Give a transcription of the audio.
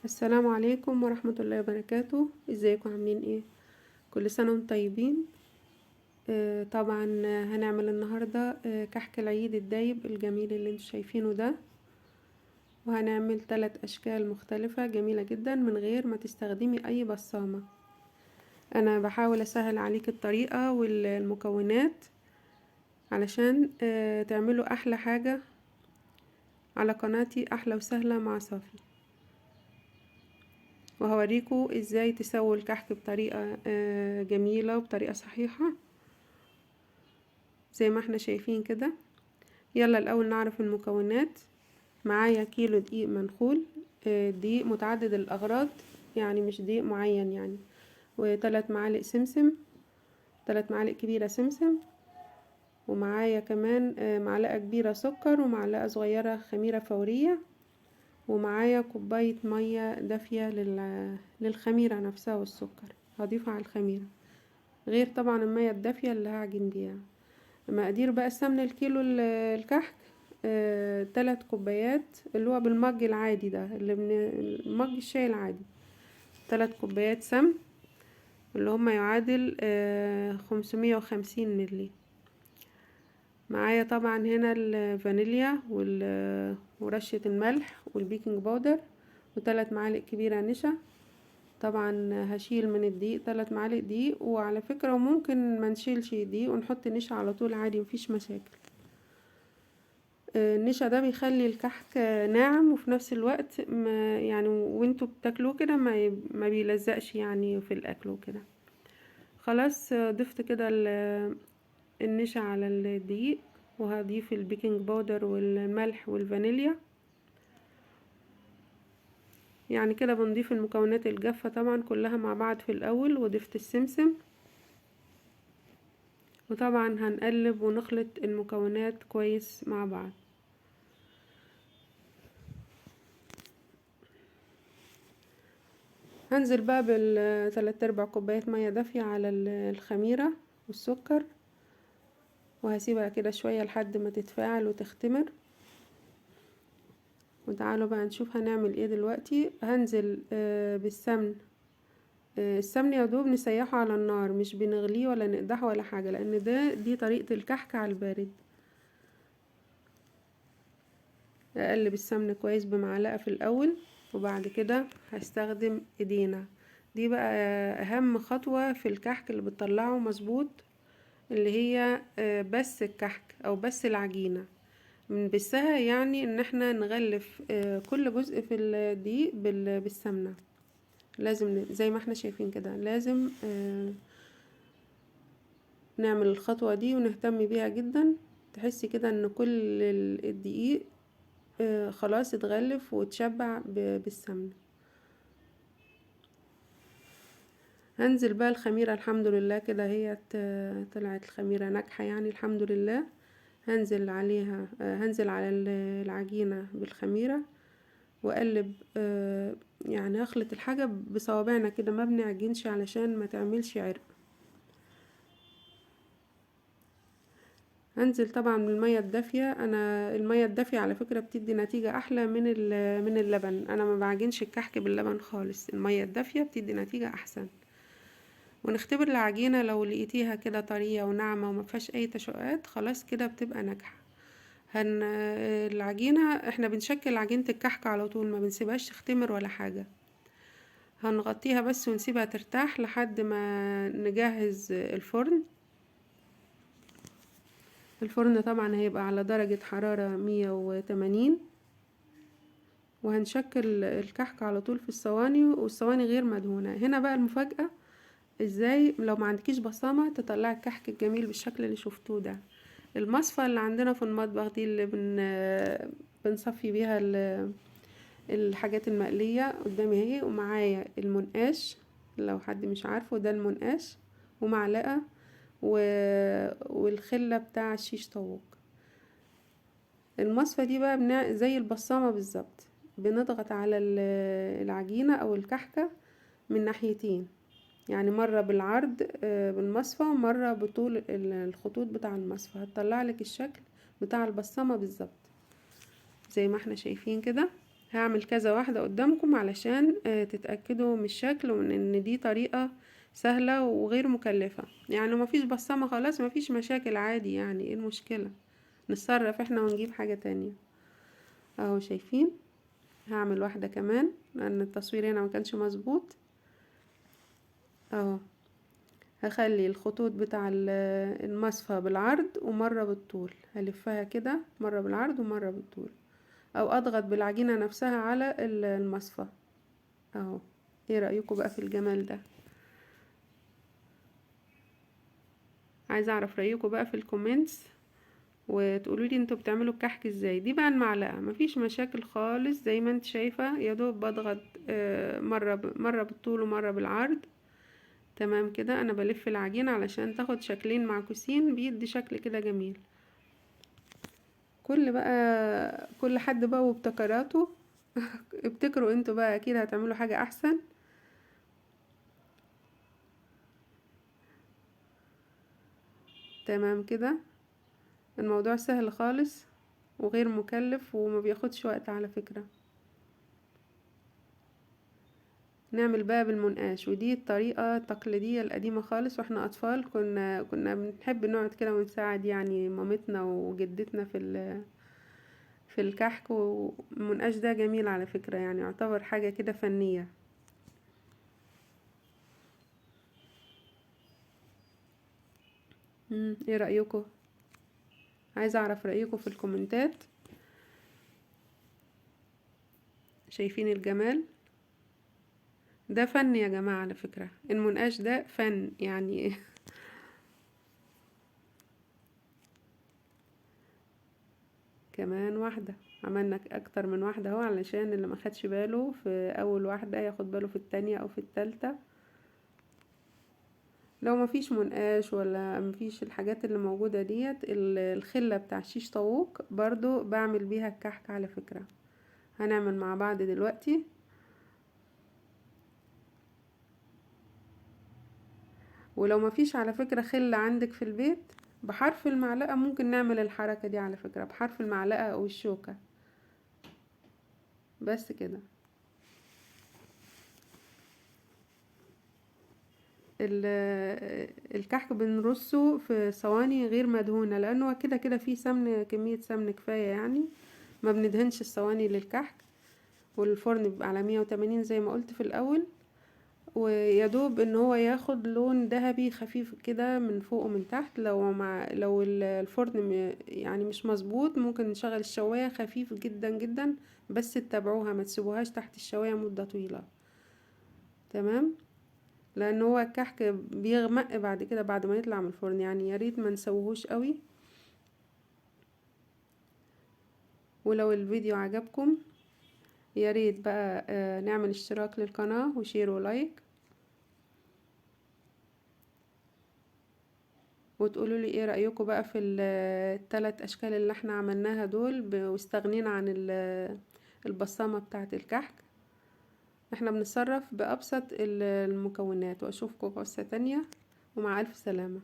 السلام عليكم ورحمة الله وبركاته. ازيكم عاملين ايه؟ كل سنة وانتم طيبين. طبعا هنعمل النهاردة كحك العيد الدايب الجميل اللي انتم شايفينه ده، وهنعمل 3 اشكال مختلفة جميلة جدا من غير ما تستخدمي اي بصامة. انا بحاول اسهل عليك الطريقة والمكونات علشان تعملوا احلى حاجة على قناتي احلى وسهلة مع صافي. وهوريكم ازاي تسووا الكحك بطريقة جميلة وبطريقة صحيحة زي ما احنا شايفين كده. يلا الاول نعرف المكونات. معايا كيلو دقيق منخول، دقيق متعدد الاغراض يعني مش دقيق معين يعني، وتلات معالق سمسم، 3 معالق كبيرة سمسم، ومعايا كمان معلقة كبيرة سكر، ومعلقة صغيرة خميرة فورية، ومعايا كوباية مية دافية للخميرة نفسها والسكر هضيفها على الخميرة، غير طبعا المية الدافية اللي هعجن بيها. مقادير بقى السمن الكيلو الكحك، 3 كوبايات اللي هو بالمج العادي ده، اللي من المج الشاي العادي، 3 كوبايات سمن اللي هما يعادل 550 ملي. معايا طبعا هنا الفانيليا ورشة الملح والبيكنج باودر، وتلات معالق كبيرة نشا. طبعا هشيل من الدقيق 3 معالق دقيق، وعلى فكرة ممكن ما نشيلش دقيق ونحط نشا على طول عادي، مفيش مشاكل. النشا ده بيخلي الكحك ناعم، وفي نفس الوقت ما يعني وانتوا بتاكلوه كده ما بيلزقش في الاكل وكده. خلاص، ضفت كده النشا على الدقيق، وهضيف البيكنج باودر والملح والفانيليا. كده بنضيف المكونات الجافة طبعا كلها مع بعض في الاول، وضفت السمسم، وطبعا هنقلب ونخلط المكونات كويس مع بعض. هنزل بقى بالتلات ارباع كوباية مية دافية على الخميرة والسكر، وهسيبها كده شوية لحد ما تتفاعل وتختمر. وتعالوا بقى نشوف هنعمل ايه دلوقتي. هنزل بالسمن. السمن يا دوب نسيحه على النار، مش بنغليه ولا نقدحه ولا حاجة، لان دي طريقة الكحك على البارد. اقلب السمن كويس بمعلقة في الاول، وبعد كده هستخدم ايدينا. دي بقى اهم خطوة في الكحك اللي بتطلعه مظبوط، اللي هي بس الكحك او بس العجينة. بنبسها يعني ان احنا نغلف كل جزء في الدقيق بالسمنة. لازم زي ما احنا شايفين كده، لازم نعمل الخطوة دي ونهتم بيها جدا. تحسي كده ان كل الدقيق خلاص اتغلف واتشبع بالسمنة. هنزل بقى الخميرة، الحمد لله كده هي طلعت الخميرة ناجحة الحمد لله. هنزل على العجينة بالخميرة واقلب، هخلط الحاجة بصوابعنا كده، ما بنعجنش علشان ما تعملش عرق. هنزل طبعا بالمية الدافية. انا المية الدافية على فكرة بتدي نتيجة احلى من اللبن، انا ما بعجنش الكحك باللبن خالص، المية الدافية بتدي نتيجة احسن. ونختبر العجينة، لو لقيتيها كده طرية وناعمة وما فيهاش اي تشققات خلاص كده بتبقى ناجحة. العجينة احنا بنشكل عجينة الكحك على طول، ما بنسيبهاش تختمر ولا حاجة، هنغطيها بس ونسيبها ترتاح لحد ما نجهز الفرن. الفرن طبعا هيبقى على درجة حرارة 180، وهنشكل الكحك على طول في الصواني، والصواني غير مدهونة. هنا بقى المفاجأة، ازاي لو ما عندكيش بصامة تطلعي الكحك الجميل بالشكل اللي شفتوه ده. المصفى اللي عندنا في المطبخ دي اللي بنصفي بيها الحاجات المقلية قدامي اهي، ومعايا المنقاش لو حد مش عارفه ده المنقاش، ومعلقة والخلة بتاع الشيش طاووق. المصفى دي بقى زي البصامة بالظبط، بنضغط على العجينة او الكحكة من ناحيتين، يعني مرة بالعرض بالمصفى ومرة بطول الخطوط بتاع المصفى، هتطلع لك الشكل بتاع البصامة بالظبط زي ما احنا شايفين كده. هعمل كذا واحدة قدامكم علشان تتأكدوا من الشكل ومن ان دي طريقة سهلة وغير مكلفة. يعني لو مفيش بصمة خلاص مفيش مشاكل عادي، يعني ايه المشكلة، نتصرف احنا ونجيب حاجة تانية. اهو شايفين، هعمل واحدة كمان لان التصوير هنا ما كانش مظبوط. اهو هخلي الخطوط بتاع المصفى بالعرض ومرة بالطول، هلفها كده مرة بالعرض ومرة بالطول، او اضغط بالعجينة نفسها على المصفى. اهو ايه رأيكم بقى في الجمال ده؟ عايزة اعرف رأيكم بقى في ال comments، وتقولوا لي انتوا بتعملوا الكحك ازاي. دي بقى المعلقة مفيش مشاكل خالص، زي ما انت شايفة يا دوب بضغط، مرة بالطول ومرة بالعرض. تمام كده. انا بلف العجينة علشان تاخد شكلين معكوسين، بيدي شكل كده جميل. كل حد بقى وابتكاراته. ابتكروا انتوا بقى، اكيد هتعملوا حاجة احسن. تمام كده. الموضوع سهل خالص وغير مكلف وما بياخدش وقت على فكرة. نعمل بقى بالمنقاش، ودي الطريقة التقليدية القديمة خالص، واحنا اطفال كنا بنحب نقعد كده ونساعد مامتنا وجدتنا في الكحك. والمنقاش ده جميل على فكرة، يعتبر حاجة كده فنية. ايه رأيكم؟ عايزة اعرف رأيكم في الكومنتات. شايفين الجمال ده؟ فن يا جماعة على فكرة، المنقاش ده فن يعني. كمان واحدة، عملنا اكتر من واحدة اهو، علشان اللي ما خدش باله في اول واحدة ياخد باله في التانية او في التالتة. لو ما فيش منقاش ولا ما فيش الحاجات اللي موجودة ديت، الخلة بتاع شيش طاووق برضو بعمل بيها الكحك على فكرة. هنعمل مع بعض دلوقتي. ولو ما فيش على فكرة خلة عندك في البيت، بحرف المعلقة ممكن نعمل الحركة دي على فكرة، بحرف المعلقة او الشوكة بس كده. الكحك بنرصه في صواني غير مدهونة، لانه كده كده فيه سمن، كمية سمن كفاية يعني، ما بندهنش الصواني للكحك. والفرن بيبقى على 180 زي ما قلت في الاول، ويا دوب ان هو ياخد لون ذهبي خفيف كده من فوق ومن تحت. لو الفرن مش مظبوط، ممكن نشغل الشواية خفيف جدا جدا، بس تتابعوها ما تسيبوهاش تحت الشواية مدة طويلة. تمام، لان هو الكحك بيغمق بعد كده بعد ما يطلع من الفرن، يا ريت ما نسويهوش قوي. ولو الفيديو عجبكم يا ريت بقى، نعمل اشتراك للقناة و share و like، وتقولوا لي ايه رأيكم بقى في التلات اشكال اللي احنا عملناها دول، واستغنينا عن البصامة بتاعة الكحك. احنا بنتصرف بأبسط المكونات. واشوفكم في قصة تانية، ومع الف سلامة.